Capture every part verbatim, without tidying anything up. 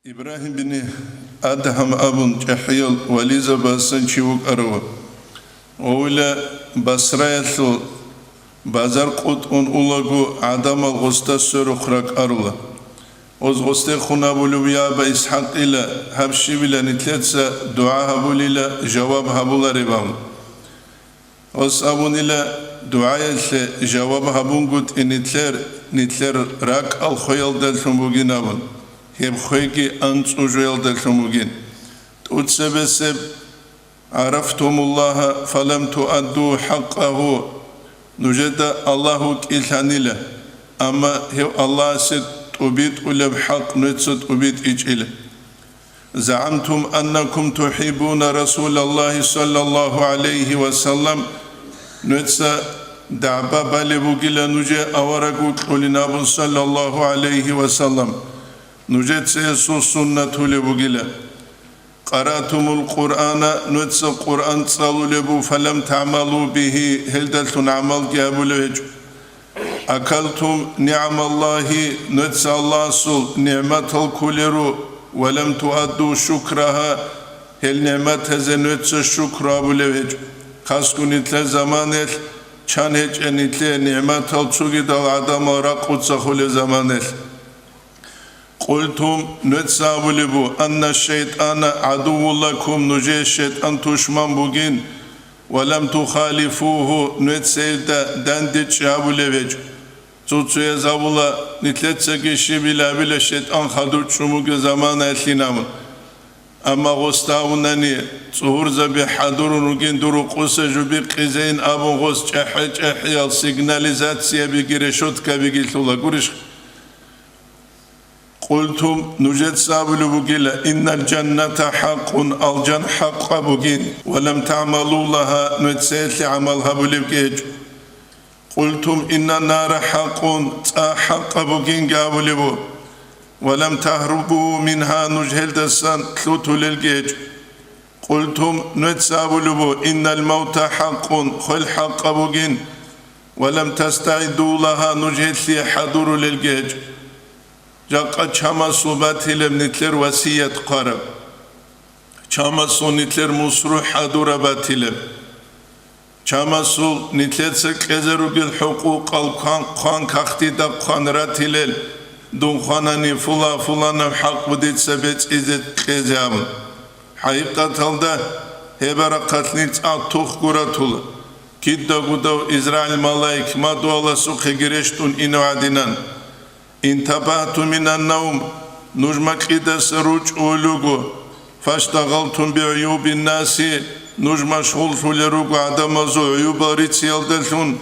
Ибрагьим бин Адгьам абун чӀахӀиял вализабасан чи вукӀарав. Гъовила Басраялъул базар къутӀун улаго гӀадамал гъосда сверухъ ракӀарула. Гъоз гъосдехун абулев: «Я Аба ИсхӀакъила, гьаб щибила нилъеца дугӀа гьабулила, жаваб гьабулареб», – абун. Гъос абунила: «ДугӀаялъе жаваб гьабунгутӀи нилъер, нилъер ракӀал хвеялдалъун бугин», – абун, гьеб хвеги анцӀу жоялдалъун бугин. ТӀуцебесеб: «ГӀарафтумуллагьа фалам туадду хӀакъагьу», нужеда Аллагь вукӀилъанила, амма гьев Аллагьасе тӀубитӀулеб хӀакъ нужеца тӀубитӀичӀила. «ЗагӀамтум аннакум тухӀиббуна Расулаллагьи саллаллагьу гӀалайгьи ва саллам», нужеца дагӀба балеб бугила нужее авараг вукьулин абун, саллаллагьу гӀалайгьи ва саллам, нужеца гьесул суннат гьулеб бугила. «Къаратумул Къуръана», нужеца Къуръан цӀалулеб буго, «фалам тагӀмалу бигьи», гьелдалъун гӀамалги гьабулев гьечӀо. «Акалтум нигӀмаллагьи», нужеца Аллагьасул нигӀматал кколеро, «валам туадду шукрагьа», гьел нигӀматазе нужеца шукру гьабулев гьечӀо. Хасго нилъер заманаялъ чан гьечӀеб нилъее нигӀматал цогидал гӀадамал ракъуца холеб заманаялъ. «Къултум», нужеца абулеб буго, «анна шайтӀана гӀадуввун лакум», нужее шайтӀан тушман бугин, «валам тухалифугьу», нужеца гьелда дандечӀи гьабулев гьечӀо. Цо-цояз абула, нилъецаги щибила-абила шайтӀан хадур чӀун бугеб заманаялъин абун. Амма гъосда абунани, цӀугьурзаби хӀадурун ругин дур рукъусе жо бикъизейин абун гъос чӀахӀи-чӀахӀиял сигнализациябиги решёткабиги лъула гурищ? «Къултум», нужеца абулеб бугила, «иннал жанната хӀакъун», алжан хӀакъаб бугин, «валам тагӀмалу лагьа», нужеца гьелъие гӀамал гьабулебги гьечӀо. «Къултум иннан нара хӀакъун», цӀа хӀакъаб бугинги абулеб буго, «валам тагьрубу мингьа», нуж гьелдасан лъутулелги гьечӀо. «Къултум», нужеца абулеб буго, «иннал мавта хӀакъун», хвел хӀакъаб бугин, «валам тастагӀидду лагьа», нуж гьелъие хӀадурулелги гьечӀо. Жакъа чамасул батилеб нилъер васият хъвараб, чамасул нилъер мусру хӀадураб батилеб, чамасул нилъеца кьезе ругел хӀукъукъал хъван, хъван кагътида хъван ратилел, дун хванани фула-фуланаб хӀакъ дица бецӀизе кьезе абун. ХӀакъикъаталда, гьеб рахъалънил цӀакъ тухго ратула, кидаго дов Израил малаик мадугьаласухъеги рещтӀун инев гӀадинан. «Интабагьтум минан навм», нуж макьидаса ручӀулел руго, «фаштагъалтум бигӀуюбин наси», нуж машгъуллъулел руго гӀадамазул гӀуюбал рициялдалъун,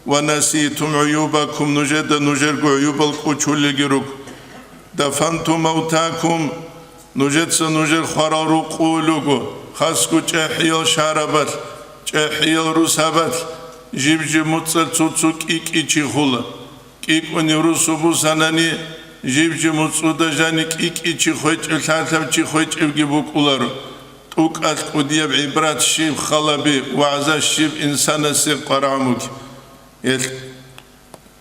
«ва наситум гӀуюбакум», нужеда нужерго гӀуюбал кӀочолелги руго. «Дафантум мавтакум», нужеца нужер хварал рукъулел руго, хасго чӀехӀиял шарабалъ, чӀехӀиял русабалъ, жиб-жиб муцӀалъ цо-цо кӀикӀичи хула. КӀикӀунев русу бусанани, жиб-жиб муцӀуда жани кӀикӀичи хвечӀев, лъалъав чи хвечӀевги букӀуларо. ТӀукӀалъ кӀудияб гӀибрат щиб, халаби, вагӀза щиб инсанасе къварагӀун бугеб. Гьелъ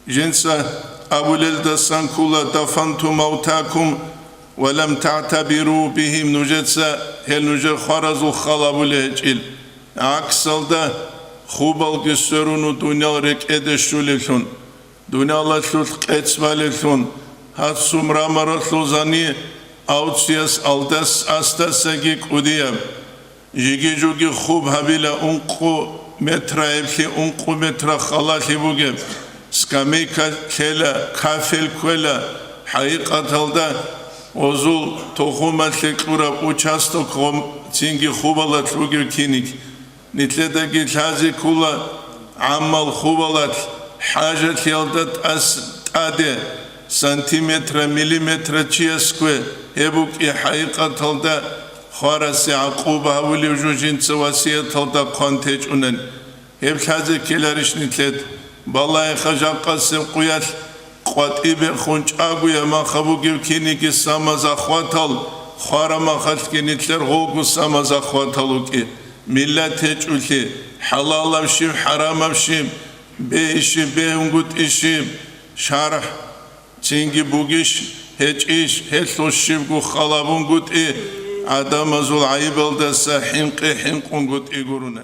жинца абулелдасан ккола: «Дафантум мавтакум ва лам тагӀтабиру бигьим», нужеца гьел нужер хваразул хал гьабулеб гьечӀил. ГӀаксалда, хубалги сверун дуниял рекӀеде щулеблъун, дуниялалъулъ къец балеблъун, гьацум рамаралъул зани авцияс алдас асдасаги кӀудияб. Жиги-жуги хуб гьабила, ункъо метра гьеблъи, ункъо метра халалъи бугеб, скамейка лъела, кафель кквела, хӀакъикъаталда гъозул тухумалъе кьураб участок гъом цинги хубалалъ бугеб киниг. Нилъедаги лъазе ккола гӀаммал хубалалъ, хӀажалъиялда тӀас тӀаде, сантиметра, миллиметра чияс ккве, гьеб букӀи хӀакъикъаталда хварасе гӀакъуба гьавулев жо жинца васияталда хъван течӀунани. Гьеб лъазе ккеларищ нилъед? Балагьеха, жакъасеб къуялъ къватӀибе хун чӀагоя маха бугев киниги самазахватал, хвара махалъги нилъер гъолго самазахватал вукӀи. Миллат гьечӀулъи, хӀалалаб щиб, хӀарамаб щиб, бегьи щиб, бегьунгутӀи щиб, шаргӀ Цинги бугищ, гьечӀищ, гьелъул щибго халабунгутӀи, гӀадамазул гӀайибалдаса хӀинкъи-хӀинкъунгутӀи гуруна.